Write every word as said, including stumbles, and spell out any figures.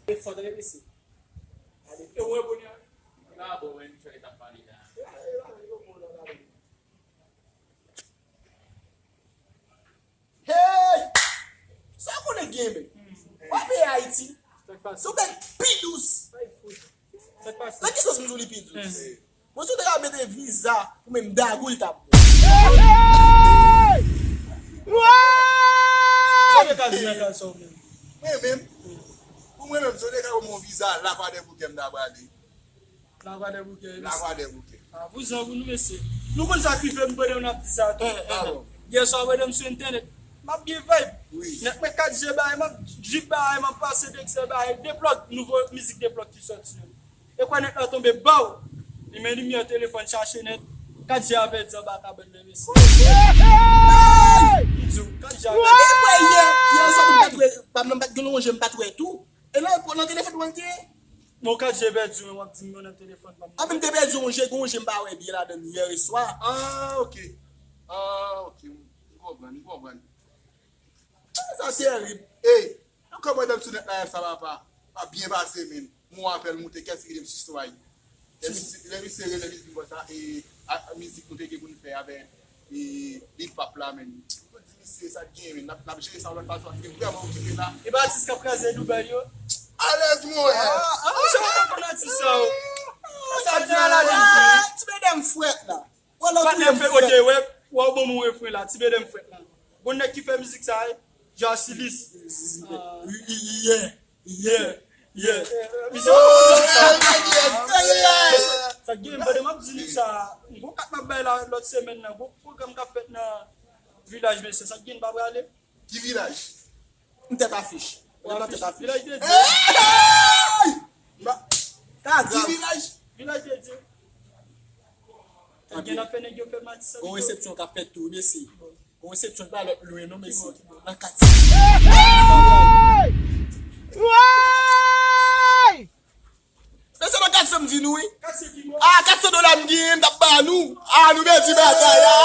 E fò tande mesye. E ou wè kounye a? Li pa bon, men, misye t ap pale la. Hey! Sa w konnen gen, men? W ap peye Ayiti. Sa k pase? Se yon bèl pi dous. Sa k pase? Nan ki sans m di w li pi dous? Bon, si w te ka mete viza pou menm dagou, li t ap bon. Sa w te ka di nan ka sa w menm? Mwen menm, pou mwen menm, si w te ka ban mwen yon viza, Lakwadèboukè m ta prale. Lakwadèboukè, mesye. Lakwadèboukè. A, vouzan pou nou, mesye. Nou konn sa k rive m, pandan n ap di sa tou. Yè swa, pandan m sou entènèt, m ap byen vibe. Wi. Nèt mwen kat je bagay, m ap drip bagay, m ap pase Dexter bagay, Deplòk, nouvo mizik Deplòk ki sòti yo. E kwè nèt la tonbe, baw! Li men limyè telefòn chache nèt. Kat je a pèdi anba kabann nan, mesye. M di w, kat je a pèdi. Yè, yè swa, m pa t wè, pa m nan, m pa t gen lonje, m pa t wè tou. E nan, nan telefòn mwen te ye? Bon, kat je pèdi, men w ap di m yo nan telefòn pa m. Anben, m te pèdi yon je, gen yon je m pa wè byen ladan l yè swa. Ah, ok. Ah, ok. M konprann, m konprann. Sa terib. Ey, nou kòmandan m sou nèt la, sa papa. Pa byen pase, men. M wè apèl moute, kès ki rele m sou Sky. Lè misye, lè misye rele, li di m konsa, e, a, a, mizik nou te gen pou n fè avèk, e, Lil Pap la, men. Mwen di misye, sa t gen, men. N ap, n ap jere sa yon lòt fason, paske m vrèman okipe la. E pa atis k ap kraze Dubai yo? Alèz, mwen. Ah, ah, sa w pa konn atis sa, o. Sa di a la limit. Ah, ti medam frèt la. Patnè m fè, ok, wè, wè w ban m yon refren la, ti medam frèt la. Gon nèg ki fè mizik sa, e, Jasilis. Yeah, yeah, yeah. Misye, sa gen, m ap di nou sa, gon kat m ap bay la lòt semèn nan, gon pwogram k ap fèt nan vilaj, mesye, sa gen, pa prale. Ki vilaj? M tèt afich. Mwen nan tèt afich. Vilaj de Dye. Hey! Ki vilaj? Vilaj de Dye. Sa gen nan fè nèg yo fè matis. Gon resepsyon k ap fèt tou, mesye. Gon resepsyon pa lòt lwen non, mesye. Nan katye. Hey! Mesye, nan katye m di nou, wi. Katye ki bò? Ah, katye dola m genyen, m t ap ba nou. Ah, nou pèdi batay la.